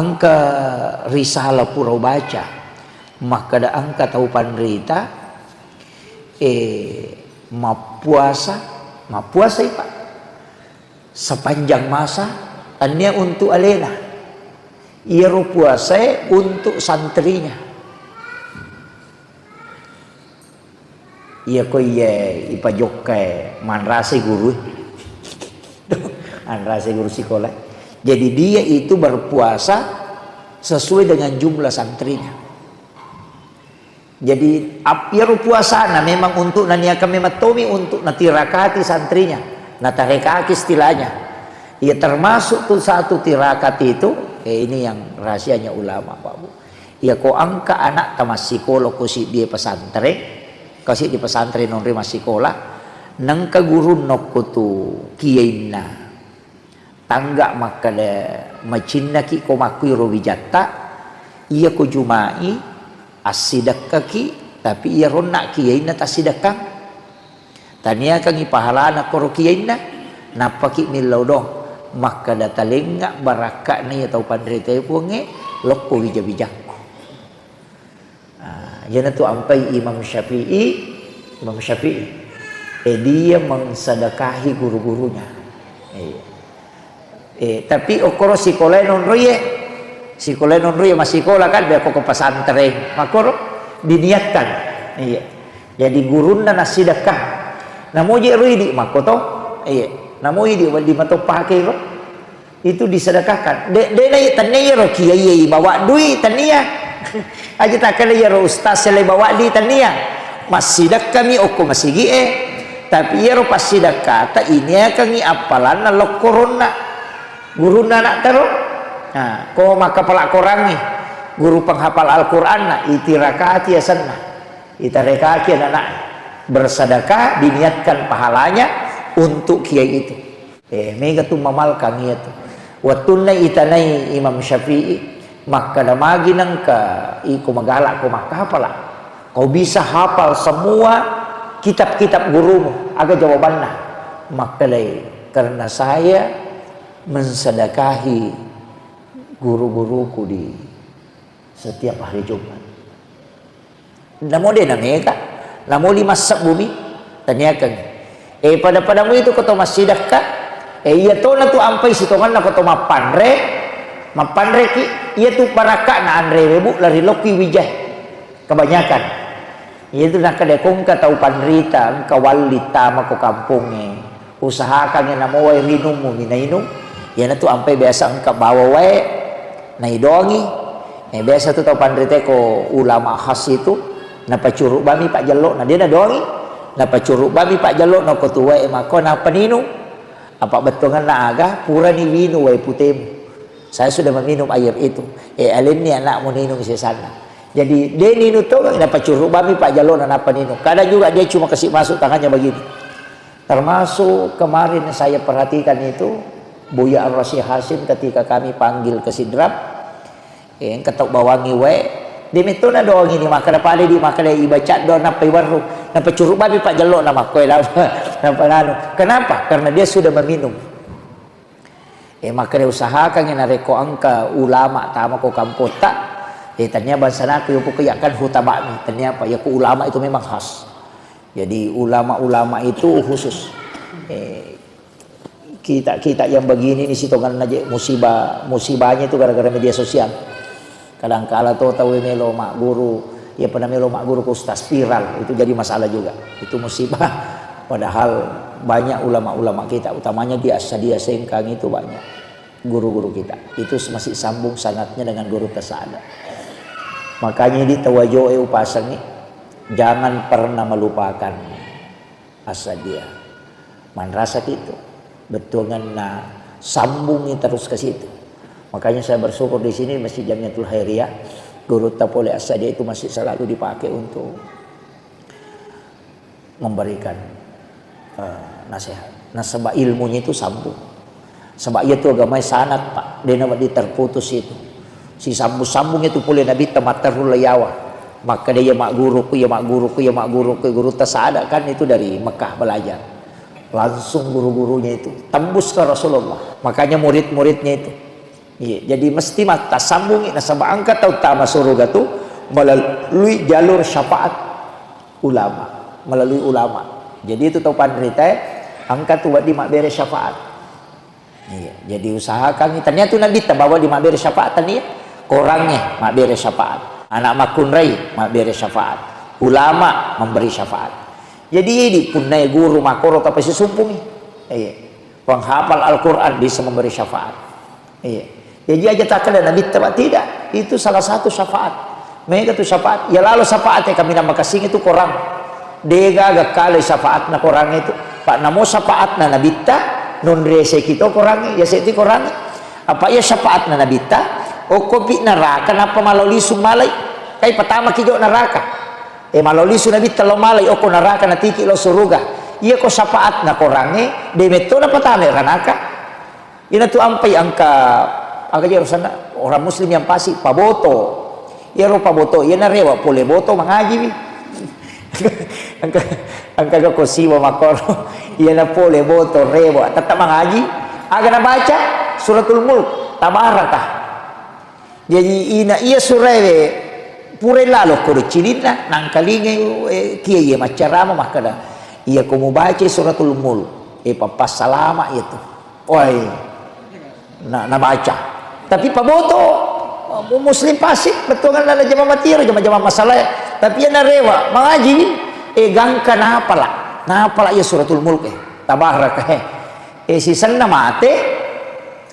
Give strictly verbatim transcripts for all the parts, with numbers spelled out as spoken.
Engka risalah pura ubaca, makkeda engka tau panrita, eh, mappuasa, mappuasai, Pak, sepanjang masa, tania untuk alena. Iyaro puasae untuk santrinya. Iya ko iya ipajokkai manrasai guru. Manrasai guru sikola. Jadi dia itu berpuasa sesuai dengan jumlah santrinya. Jadi ap-, iyaro puasana memang untuk naniakan memang tomi untuk natirakati santrinya, natarekaki istilahnya. Iya termasuk tuh satu tirakat itu, eh, ini yang rahasianya ulama, Pak Bu. Iya ko engka anakta massikola ko siddie pesantren, ko siddi pesantren nonroi massikola, nengka gurunna okko tu kiainna. Tangga makkeda macinnaki ko makkuiro wijatta, iya ko jumai assidekkaki, tapi iya ronna kiainna tassidekkang. Taniakangngi pahalana koro kiainna, nappaki millau doang. Makkeda talengnga barakka'na iya tau panritae Puangnge, lokko wija-wijakku. Ah, iyanatu ampai Imam Syafi'i, Imam Syafi'i. Eh, dia mensedekahi guru-gurunya. Iya. Eh, tapi okkoro sikolae nonroie, sikolae nonroie massikola kan, bia koko pesantren, makkoro diniatkan. Iya. Jadi gurunna nassidekka. Namoji ero idi makkoto. Iya. Namoji di, di mato pake ro. Itu disedekahkan. De, de na tania iyaro kiai bawa dui tania. Aja takkeda iyaro ustaz sele bawa dui tania. Massidekkami okko masigi'e, tapi iyaro passidekkata iniakangngi appalanna lokkoronna gurunna anak tero. Nah, ko makkapala korangngi guru penghafal Al-Qur'anna, itirakati asenna, itarekaki anak-anak. Bersedekah diniatkan pahalanya untuk kiai itu. Eh, mega tu mamalkang iyatu. Wettunna itanai Imam Syafi'i, makkeda magi nengka iko magalak ko makkapala. Kau bisa hafal semua kitab-kitab gurumu. Aga jawabanna? Makkedai, karena saya mensedekahi guru-guruku di setiap hari Jumat. Namo de namega, namo lima sebbu mi, taniakangngi. Eh, pada-padamu itu ko to massidekka, eh, iya tona tu ampai sitonganna ko to mappanre, mappanreki, iya tu barakka'na anre webu lari lokki wijai. Kebanyakan. Iya tu nakkeda ko engka tau panrita, engka walli tama ko kampongnge. Usahakangngi namo wae rinummu mi nainung. Iyanatu ampai biasa engka bawa wae naidoangi. Eh, biasa tu tau panrita ko ulama khas itu, napacuruk bami pajjello'na, de nadoangi, napacuruk bami pajjello'na ko tu wae makko nappa ninung. Apa bettuanganna aga, purani winu wae putemu. Saya sudah meminum air itu. Eh, alenni anakmu ninung sesanna. Jadi, de ninung to, napacuruk bami pajjello'na nappa ninung. Kadang juga dia cuma kasih masuk tangannya begini. Termasuk kemarin saya perhatikan itu, Buya Ar-Rasyid Hasyim ketika kami panggil ke Sidrap, eh, engka tau bawangi wae, de metto nadoangi ni makkeda pada di makkeda ibaca doa nappa iwerru, napacuruk bami pajjello'na makkoe nappa, nappa nanu. Kenapa? Karena dia sudah meminum. Eh, makkeda usahakangngi narekko engka ulama tama ko kampotta, eh, tania bangsanaku yoko ke yakan hutaba'mi, tania apa, yako ulama itu memang khas. Jadi ulama-ulama itu khusus. Eh, kita-kita yang begini ini sitonganna je musibah, musibahnya itu gara-gara media sosial. Kadangkala to tau melo magguru, ya pernah melo magguru ke ustaz viral, itu jadi masalah juga. Itu musibah. Padahal banyak ulama-ulama kita, utamanya di Asadia Sengkang itu banyak guru-guru kita. Itu masih sambung sanatnya dengan guru Tasada. Makanya di tawajoe upasangi, jangan pernah melupakan Asadia. Manrasa itu. Bettuanganna sambungi terus ke situ. Makanya saya bersyukur di sini Masjid Jamiatul Khairiyah, gurutta pole Asadia itu masih selalu dipakai untuk memberikan, eh, nasihat. Nasaba ilmunya itu sambung. Sebab iya tu agamae sanat, Pak. De nawedding terputus itu. Sisambung-sambung itu pole Nabitta matteru layawa. Makkeda iya magguruku, iya magguruku, iya magguruku, gurutta Sada kan itu dari Mekah belajar. Langsung guru-gurunya itu tembus ke Rasulullah. Makanya murid-muridnya itu Iya, jadi mesti ma-, tassambungi, nasaba engka tau tama suruga tu melalui jalur syafaat ulama, melalui ulama. Jadi itu tau panritae engka tu wedding mabbere syafaat. Iya, jadi usahakan tania tu Nabitta bawa di mabbere syafaat tania, korangnge mabbere syafaat, anak makkunrai mabbere syafaat, ulama memberi syafaat. Jadi idi punnai guru makoro tapasisumpungi. Iya. Penghafal Al-Quran bisa memberi syafaat. Iya. Jadi aja takkeda Nabitta, Pak, tidak. Itu salah satu syafaat. Mega tu syafaat. Ya lalo syafaat ya kami nama kasing itu korang. Dega gakkale syafaat na korang itu. Pak, namo syafaat na Nabitta, non rese kito korang, ya seti korang. Apa ya syafaat na Nabitta, okko pi neraka napa malo lisu malai. Kai pertama kijo neraka. E, malo lisu Nabitta lo malai okko neraka natiki lo suruga. Iya ko syafaat na korangnge, de metto na patame ranaka. Ina tu ampai engka, aga je urusanna orang muslim yang pasti paboto. Iyaro paboto, iya narewa pole boto mangaji mi. Engka, engka ga ko siwa makoro. Iya na pole boto rewa, tetap mangaji. Aga nabaca suratul mulk, tabarakah. Jaji ina iya suraewe pura lalo koro cilinna, nangkalingai, eh, kiai iya maccarama makkeda, iya ko mubaca suratul mulk, eh, pappassalama iya tu. Oi. Na, nabaca. Tapi paboto, mu-, muslim pasti, bettuanganna jama matiro, jama-jama masalah. Tapi iya narewa, mangaji, eh, gangka napala. Napala iya suratul mulk, eh. Tabaraka, eh. Eh, sisenna mate,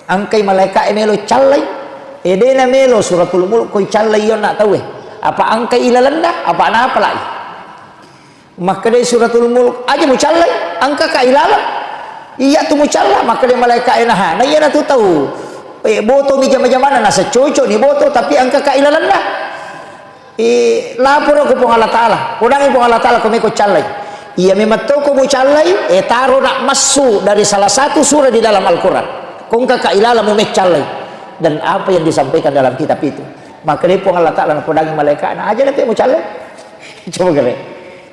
engkai malaika e melo callai. Eh, dena melo suratul mulk koi callai yonna tauwe. Apa engkai ilalenna, apa napalai. Makkedai suratul mulk, "Aja mucallai, engka ka ilaleng." Iya tu mucalla, makkedai malaika e, "Naha, na iya na tu tau, eh, boto mi jama-jamana, nasa cocok ni boto, tapi engka ka ilalenna." Eh, laporo ko Puang Allah Taala, kodangi Puang Allah Taala ko meko callai. Iya memang to ko mucallai, eh, taro nak massu dari salah satu surah di dalam Al-Quran. Ko engka ka ilaleng mu meccallai. Dan apa yang disampaikan dalam kitab itu. Makkedai Puang Allah Taala, kodangi malaika, "Na aja na pe mucallai." Coba kere.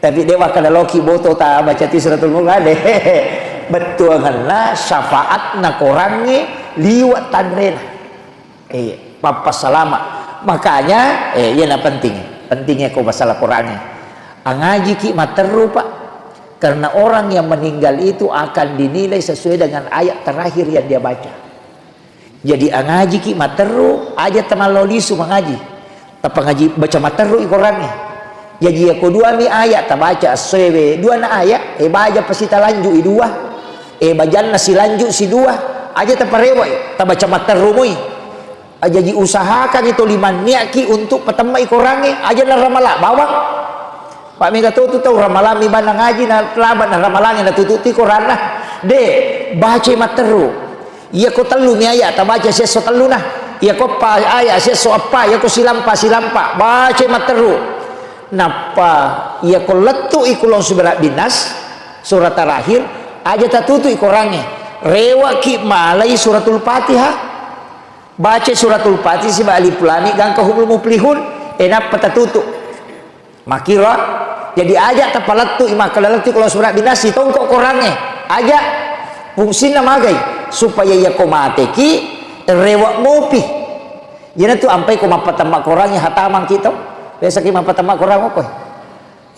Tapi de makkeda loki boto ta baca ti suratul mulk, de. Bettuanganna syafaatna korangnge liwa tanrena. Eh, pappassalama. Makanya, eh, iya na penting. Pentingnya ko masalah korangnge. Angajiki matteru, Pak. Karena orang yang meninggal itu akan dinilai sesuai dengan ayat terakhir yang dia baca. Jadi angajiki matteru, aja tamallo lisu mangaji. Tapangaji baca matteru i korangnge. Jadi yako dua mi ayat tabaca essoewe, dua na ayat, e baja pasi talanjui dua. E bajanna silanju si dua. Aja taparewa, tabaca matteru mui. Jaji usahakan itu limanniaki untuk patemma i korangnge, aja naramala bawang. Pak mega to tu tau ramalang mi bana ngaji na laba na ramalang na tututi koranna. De, baca matteru. Iya ko tellu mi ayat tabaca siesso telluna. Iya ko eppa ayat siesso eppa, iya ko silampa silampa, baca matteru. Nappa iya ko lettu i kulon subira binas, surat terakhir, aja tatutu i korangnge. Rewaki malai suratul Fatihah. Baca suratul Fatihah siba alif lam mim gangka humul muflihun, e nappa tatutu. Makkiro, jadi aja tapalettu i makkeda lettu kalau surat binas sitongko korangnge. Aja fungsinna magai supaya iya ko mateki rewa mopi. Jena tu ampai ko mappatemma korangnge hatamang kito. Biasa ki mappatemma korang okko.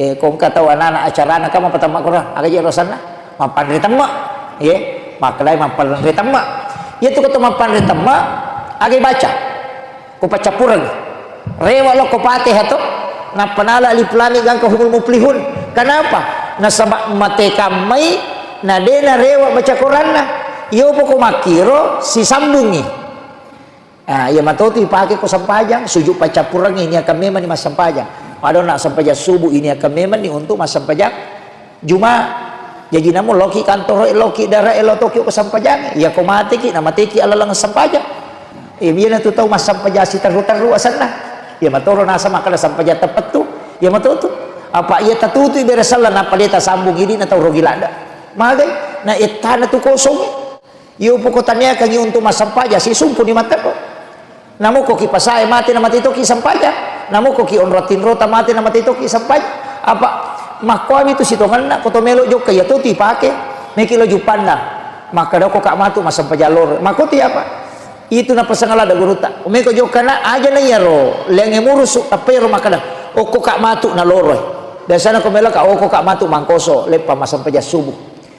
Eh, ko engka tau anak-anak acarana ka mappatemma korang, aga je rosanna? Mappanre temma. Ye, makkelai mappanre temma. Iya tu ko to mappanre temma, aga baca. Ko paccappureng. Rewa lo ko Fatihah to, nappa nala alif lam mim gangka humul muflihun. Kenapa? Nasaba mate kammai na de na rewa baca koranna. Iyo poko makkiro sisambungi. Ah, iya matotu ipake ko sempajang, sujud paccappurengngi niakan memang ni massempajang. Padahal nak sempajang subuh ini akan memang ni untuk massempajang Juma. Jaji namu loki kantoro, loki dara, elo toki ko sempajang. Iya ko mateki, na mateki alaleng sempajang. Eh, biar tu tau massempajang si terru-terru asenna. Iya matoro nasa makkeda sempajang tepettu. Iya matotu. Apa iya tatutu ibere sella nappa de tasambung idi na tau rogi ladda. Magai, na ettana tu kosong. Iyo poko taniakangi untuk massempajang, sisumpuni matteru. Namuko ki pasae mate na mate toki sempajang. Namuko ki onrong tinrota mate na mate toki sempajang. Apa makkuami tu sitongenna ko to melo jokka iya to tu ipake. Meki lo jupanna. Makkadako ka matu massempajang loro. Makoti apa? Itu napasang ladda gurutta. Meko jokkana, aja na iyaro, leangnge murusu, tappa iyaro makkeda, "Okko ka matu naloroi." Biasana ko meloka, "Okko ka matu mangkoso, leppa massempajang subuh."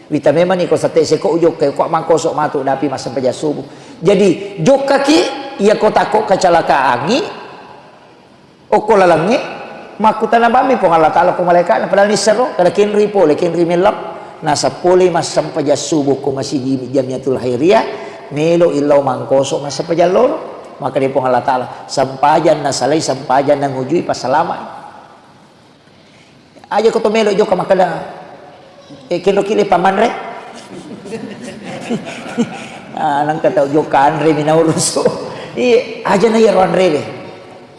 Wita memang ni ko sate seko ujokka, "Okko mangkoso matu, dapi massempajang subuh." Jadi, jokkaki, iya ko takko kecelakaan, okko lalengnge, makkutana bammi Puang Allah Taala ko malaikatna, padahal nissero, kada kenri pole, kenri mellau. Nasaba pole massempajang subuh ko masigi Jamiatul Khairiyah, melo illau mangkoso massempajang lolo. Makkeda Puang Allah Taala, sempajang nasalai, sempajang nangujui, passalamai. Aja ko to melo jokka makkeda, "Eh, kenro ki le pamanre." Ah, nangka tau jokka anre mi naurusu. Iya, aja na iyaro anre be.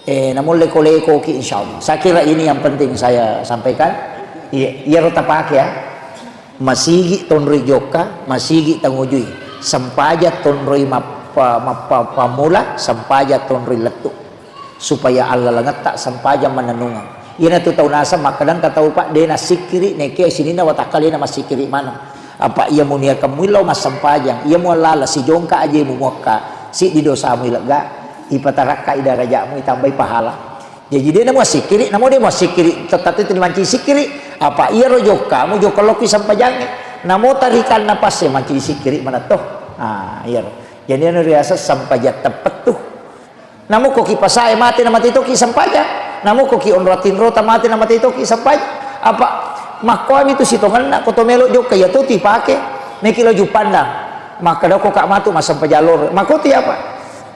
Eh, namulle ko leko ki, insyaallah. Saya kira ini yang penting saya sampaikan. Iya, iyaro tapake ya. Masigi tonroi jokka, masigi tangujui. Sempajang tonroi mappa-, mappa-, pammula, sempajang tonroi lettu. Supaya allalengetta sempajang mannennungeng. Iyanatu tau naseng makkeda engka tau, Pak, de nassikkiri, nekia sininna watakkalena massikkiri maneng. Apa iya muniakeng muillau massempajang, iya muallala sijongka ajemu muakka, siddi dosamu ilegga, ipatarakkai darajatmu, itambai pahala. Jaji de namuassikkiri, namo de muassikkiri, tetap itu dimanci sikkiri. Apa iyaro jokkamu, jokka lokki sempajangnge. Namo tarikanna passe manci sikkiri manetto. Ah, iyaro. Jadi anu riaseng sempajang teppettu. Namukko ki pasae mate na mate toki sempajang. Namukko ki onrong tinrota mate na mate toki sempajang. Apa makkoami tu sitongenna ko to melo jokka iya tu tu ipake. Meki lo juppandang. Makkeda ko ka matu massempajang loro. Makoti apa?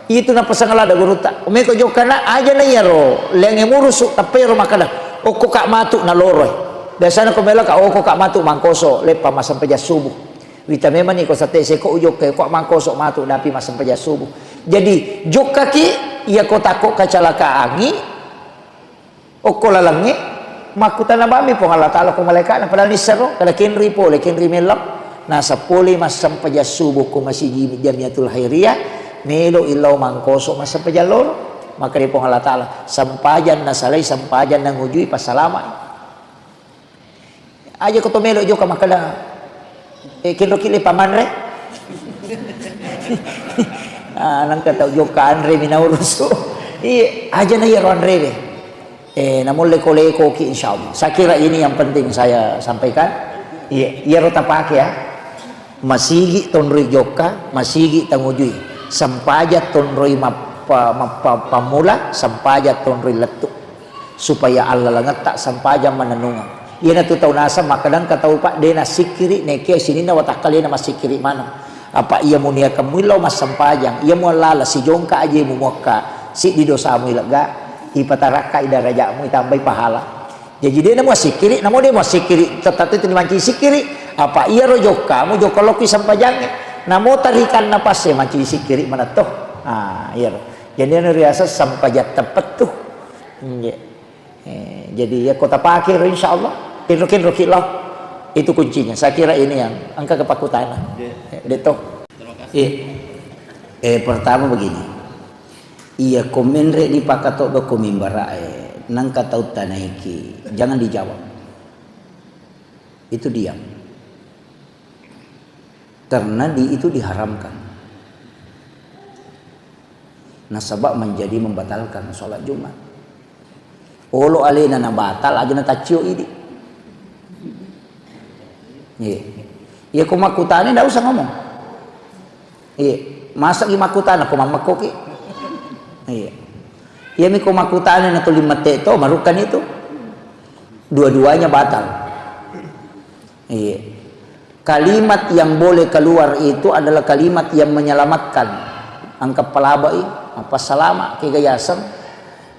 Itu napasang ladda gurutta. Meko jokkana aja na iyaro. Leangnge murusu tappa iyaro makkeda, "Okko ka matu naloroi." Biasana ko melo ka, "Okko ka matu mangkoso, leppa massempajang subuh." Wita memang ni ko sate seko ujokka, ko mangkoso matu dapi massempajang subuh. Jadi, jokkaki, iya ko takko kecelakaan, okko lalengnge, makkutana bammi Puang Allah Taala ko malaikatna, padahal nissero, kada kenri pole, kenri mellau. Nasaba pole massempajang subuh ko masigi Jamiatul Khairiyah, melo illau mangkoso massempajang lolo. Makkeda Puang Allah Taala, sempajang nasalai, sempajang nangujui, passalamai. Aja ko to melo jokka makkeda, eh, kenro ki le pamanre. Ah, nangka tau jokka anre mi naurusu. Iya, aja na iyaro anre be. Eh, namulle ko leko ki, insyaallah. Saya kira ini yang penting saya sampaikan. Iya, iyaro tapake ya. Masigi tonroi jokka, masigi tangujui. Sempajang tonroi mappa-, mappa-, pammula, sempajang tonroi lettu. Supaya allalengetta sempajang mannennungeng. Iyanatu tau naseng makkeda engka tau, Pak, de nassikkiri, nekia sininna watakkalena massikkiri maneng. Apa iya muniakeng muillau massempajang, iya muallala sijongka ajemu muakka, siddi dosamu ilegga, ipatarakkai darajatmu, itambai pahala. Jaji de namuassikkiri, namo de muassikkiri, tetap itu dimanci sikkiri. Apa iyaro jokkamu, jokka lokki sempajangnge. Namo tarikanna passe manci sikkiri manetto. Ah, iyaro. Jadi anu riaseng sempajang teppettu. Iya. Eh, jadi iya ko tapake ro, insyaallah. Kenro-kenro ki lo. Itu kuncinya. Saya kira ini yang engka kepakutanna. Iya. Eh, de to. Iya. Eh, pertama begini. Iya, ko menre ni pakatobba ko mimbara, eh, nangka tau tanaiki, jangan dijawab. Itu diam. Karena di, itu diharamkan. Nasaba menjadi membatalkan sholat Jumat. Olo alena nabatal, aja nataccio idi. Iya. Iya, ko makkutane ndak usah ngomong. Iya. Masa gi makkutana ko mammekko ki? Iya. Iya mi ko makkutane na tuli mette to, marukkan itu. Dua-duanya batal. Iya. Kalimat yang boleh keluar itu adalah kalimat yang menyelamatkan. Engka palabai, apa salama, kega yaseng.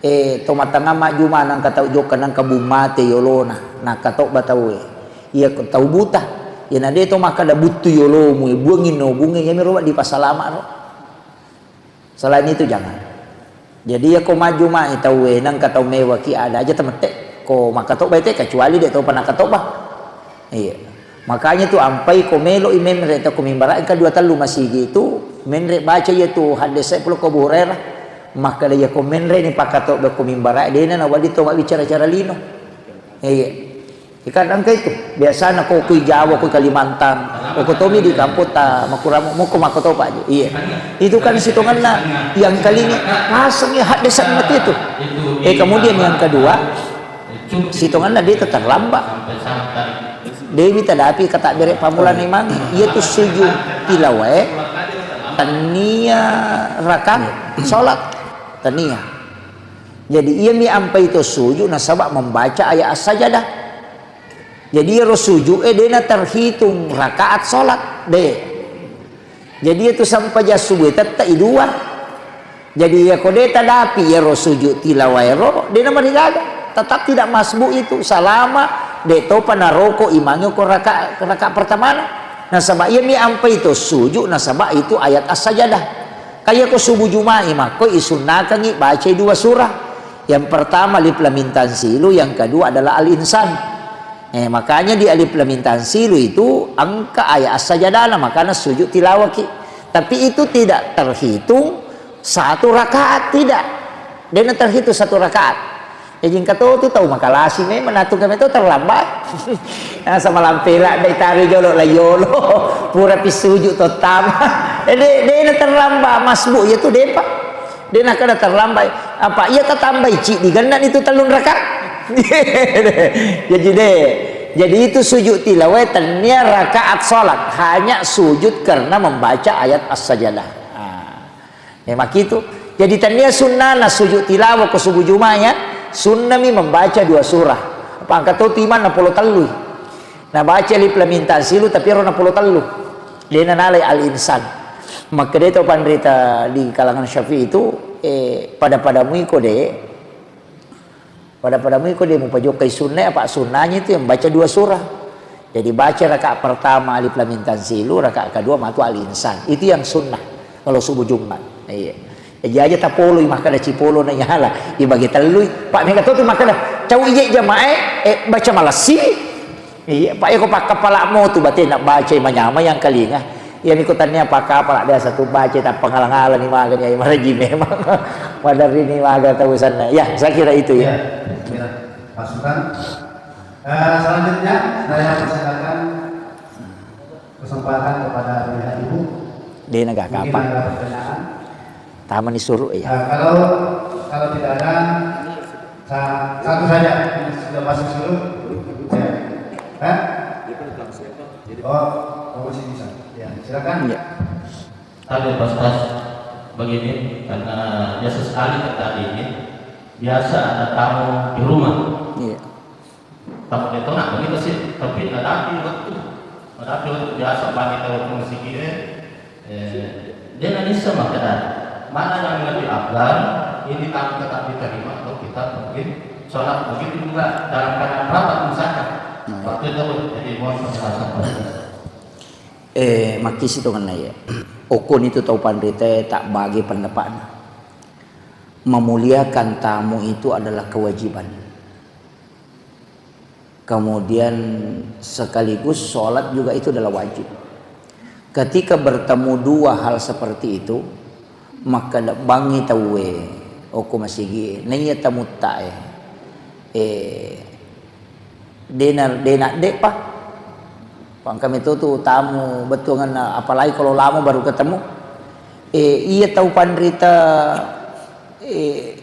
Eh, to matangnga majjuma nangka tau jokka nangka bung mate yolona, nangka tobba tauwe. Iya ko tau buta. Iya na de to makkada buttu yolomu, buangi no bunge, iya mi ro di pasalama ro. Selain itu jangan. Jadi, iya ko majjumai tauwe, nengka tau mewaki ada aja temette. Ko makkatobba te, kecuali de topa nakkatobba. Iya. Makanya tu ampai ko meloi menre to ko mimbara, engka dua tellu masigi tu, menre baca iya tu hadis e pole ko Abu Hurairah. Makkada iya ko menre ni pakkatobba ko mimbara, dena nawali to mabbicara-cara lino. Iya. Kadang ka itu, biasana ko kui Jawa, kui Kalimantan, ko tomi di kampung ta makuramo, moko mako topa aja. Iya. Itu kan sitonganna yang kalinga, pasang ya hak desa mati itu. Eh, kemudian yang kedua, sitonganna dia terlambat. Dewi tadapi kata bere pamulana imang, iya tu sujud tilawae, tania rakaat salat, tania. Jadi, iyami ampai to sujud nasaba membaca ayat as-sajadah. Jadi, iyaro sujud e dena terhitung rakaat salat, de. Jadi, itu sampajang subuh tette i dua. Jadi, iya ko de tadapi iyaro sujud tilawaero, dena marigaga. Tetap tidak masbuk itu selama de topa naroko imangi ko rakaat, rakaat pertamana. Nasaba iyami ampai to sujud nasaba itu ayat as-sajadah. Kaya ko subuh Juma'i makko isunnakangi bacai dua surah. Yang pertama Alif Lam Mim Tanzilu, yang kedua adalah Al-Insan. Eh, makanya di Alif Lam Mim Tanzilu itu engka ayat as-sajadana, makanya sujud tilawaki. Tapi itu tidak terhitung satu rakaat, tidak. Dena terhitung satu rakaat. Jaji engka to tu tau makalasi memang, natu kami to terlambat. Nah, sama lampela dai taru jolo la yolo. Pura pi sujud to tama. Eh, de, dena terlambat masbuk ya tu depa. De nakkeda terlambat. Apa iya tatambai ciddi genna itu tellung rakaat. Jadi de. Jadi itu sujud tilawah tania rakaat salat, hanya sujud karena membaca ayat as-sajadah. Ah. Ya, makitu. Jadi, tania sunnana sujud tilawah ko subuh Juma'i, ya. Sunnami membaca dua surah. Apa engka to tu imang napolo tellui. Nabaca Alif Lam Mim Tanzilu, tapi ero napolo tellu. Dena nalai Al-Insan. Makkeda to panrita di kalangan Syafi'i itu, eh, pada-padamu iko de, Pada-padamu iko de mupajokkai sunna, apa sunnanya itu yang baca dua surah. Jadi baca rakaat pertama Alif Lam Mim Tanzilu, rakaat kedua matu Al-Insan. Itu yang sunnah kalau subuh Jumat. Iya. Jadi aja tapoloi makkeda cipolo na nyala. Ibagi tellui. Pak mega to tu makkeda, cau ije jamae, eh, baca malessi. Iya, Pak, iko pakkapala'mo tu batena bacai manyameng yang kalinga. Iya, miko tania pakkapala biasa tu bacai tappa ngalang-alang ni maga ni, ai maraji memang. Maderri ni maga tau sanna. Ya, saya kira itu ya. Ya, ya. Pasukan. Eh, selanjutnya saya persilakan kesempatan kepada pihak ibu. Dia negara. Mungkin apa? Ada pertanyaan. Taman disuruh ya. Nah, kalau, kalau tidak ada, sa-, satu saja. Ini sudah masuk dulu. Ya. Hah? Oh, oh, masih bisa. Ya, silakan. Iya. Tapi pas-pas begini, karena biasa sekali terjadi ini, biasa ada tamu di rumah. Iya. Tamu de tona, begitu sih, tapi nadapi waktu. Nadapi waktu biasa bagi tahu ke masjid, eh, eh, dia nangis sama kita. Mana yang lebih afdal, ini tamu tetap diterima atau kita mungkin sholat, begitu juga dalam keadaan rapat misalkan. Nah, iya. Waktu itu, jadi mohon penjelasan. Eh, makkisi tongenna ya. Okon itu tau panrita tak bagi pendapatnya. Memuliakan tamu itu adalah kewajiban. Kemudian sekaligus sholat juga itu adalah wajib. Ketika bertemu dua hal seperti itu, maka bangi tauwe, oko masigi, naiya tamutta e. Eh, dena, dena depa. Pangkami tu, tu tamu bettuanganna, apalagi kalau lama baru ketemu. Eh, iya tau panrita, eh,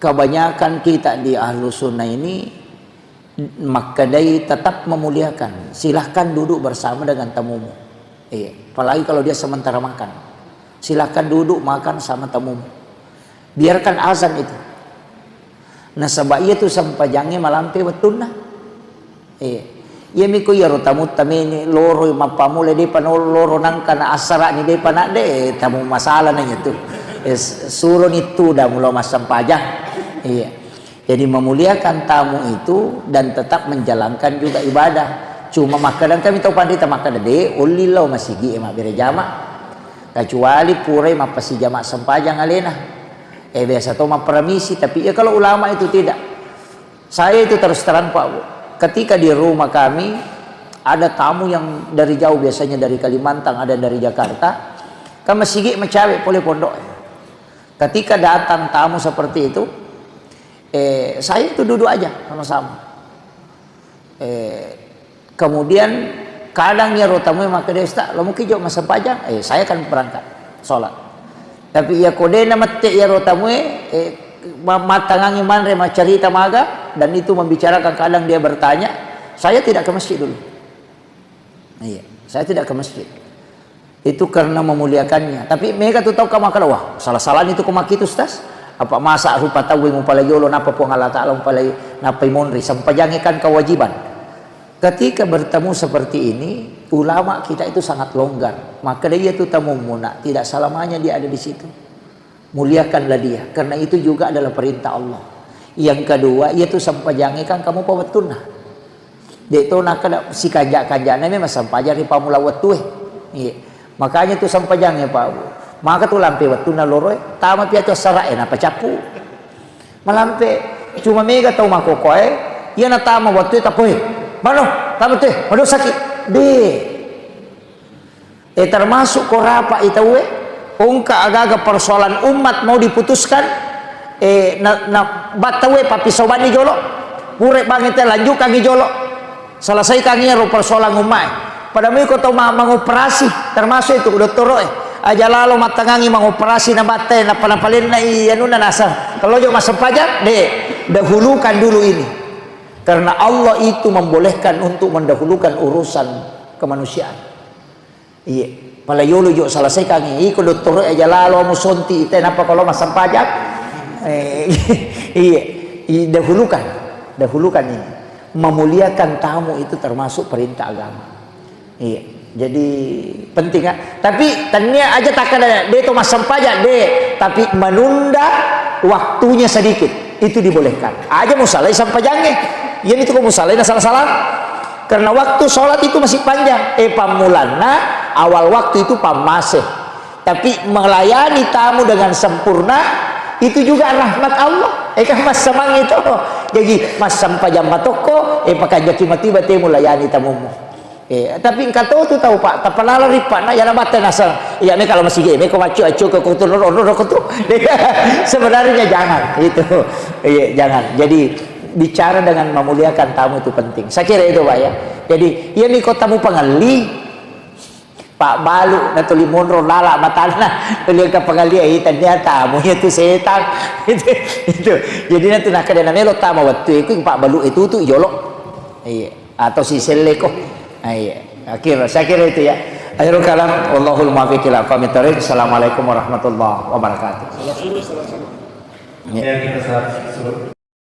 Kebanyakan kita di ahlu sunnah ini makkedai tetap memuliakan. Silahkan duduk bersama dengan tamumu. Iya, apalagi kalau dia sementara makan. Silahkan duduk makan sama tamumu. Biarkan azan itu. Nasaba iya tu sempajangnge malampe wettunna. Iya. Iyami ko iyaro tamutta meni loro mappamula depa no loro nangka na assara'ni depa nadde, eh, tamu masalah na iya tu. Eh, s-, suroni tudang mulo massempajang. Iya. Jadi memuliakan tamu itu dan tetap menjalankan juga ibadah. Cuma makkadang kami tau panrita makkada de, olli lao masigi e mabbere jama. Kecuali purai mappasijama sempajang alena. Eh, biasa to mapparamisi, tapi ya kalau ulama itu tidak. Saya itu terus terang, Pak, Bu, ketika di rumah kami ada tamu yang dari jauh, biasanya dari Kalimantan, ada yang dari Jakarta, kan masigi macawe pole pondok. Ketika datang tamu seperti itu, eh, saya itu duduk aja sama-sama. Eh, kemudian kadang iyaro tamue makkeda, "Ustaz, lo muki jo massempajang?" Eh, saya kan berangkat sholat. Tapi iya ko de namette iyaro tamue, eh, ma-, mattangangi manre, maccarita maga, dan itu membicarakan, kadang dia bertanya, saya tidak ke masjid dulu. Iya, saya tidak ke masjid. Itu karena memuliakannya. Tapi mega tu tau ka makkeda, "Wah, salah-salah ni tu ko makkitu, Ustaz. Apa masa rupa tau mupalai jolo, napa Puang Allah Ta'ala mupalai, napa monri, sempajangnge kan kewajiban." Ketika bertemu seperti ini, ulama kita itu sangat longgar. Makkeda, "Iya tu tamummu, Nak, tidak selamanya dia ada di situ. Muliakanlah dia, karena itu juga adalah perintah Allah." Yang kedua, iya tu sempajangnge kan kamu pa wettunna. De to nakkeda sikanja-kanjana memang sempajang ri pammula wettue. Iya. Makanya tu sempajangnge, Pak Bu. Maka tu lampe wettunna loroe, tama pi atu assara'e, napacappu. Malampe, cuma mega tau makokoe, iya natama wettue tapoi. Mano, tama tue, mado saki. De. Eh, termasuk ko rapa'i tauwe, engka aga-aga persoalan umat mau diputuskan, eh, na, na, battauwe pappisobanni jolo, pura bangngi te lanjukangngi jolo, selesaikangngi ro persoalan umma'e. Pada mui ko tau ma-, mangoperasi, termasuk itu dottoro'e, aja lalo mattangangngi mangoperasi na battae, nappa napalennai anunna naseng, "Kello jo massempajang?" De, dahulukan dulu ini. Karena Allah itu membolehkan untuk mendahulukan urusan kemanusiaan. Iya, pala yolo jo selesaikan, iko dottoro aja lalo musonti te, napa kalau massempajang? Eh, iya, i-, dahulukan, dahulukan ini. Memuliakan tamu itu termasuk perintah agama. Iya, jadi penting ya. Tapi tania aja takkada de to massempajang de, tapi menunda waktunya sedikit itu dibolehkan. Aja musalai sempajangnge. Iya itu ko musalai na salah-salah. Karena waktu sholat itu masih panjang. Eh, pammulanna awal waktu itu pammase. Tapi melayani tamu dengan sempurna itu juga rahmat Allah. Eh, kan massamang itu. Jadi massempajang matokko, eh, pakanjaki matiba te mulayani tamumu. Eh, tapi engka to tu tau, Pak, tapalala rippa na yana batte naseng. Iya, me kalau masih me ko maccu accu ke kutu ro ro kutu. Sebenarnya jangan itu. Iya, jangan. Jadi bicara dengan memuliakan tamu itu penting. Saya kira itu, Pak, ya. Jadi, iya mi ko tamu pangelli, Pak, balu na tuli monro lala matanna, tuli engka pangelli, eh, ternyata tamu itu setan. Itu, itu. Jadi nanti nak ada melo tamu waktu itu, Pak, balu itu tuh jolo. Iya. Atau si selleko. Ah, iya. Akhir, saya kira itu ya. Akhirul kalam, wallahul muwaffiq ila aqwamit thariq. Assalamualaikum warahmatullahi wabarakatuh. Ya, kita salat.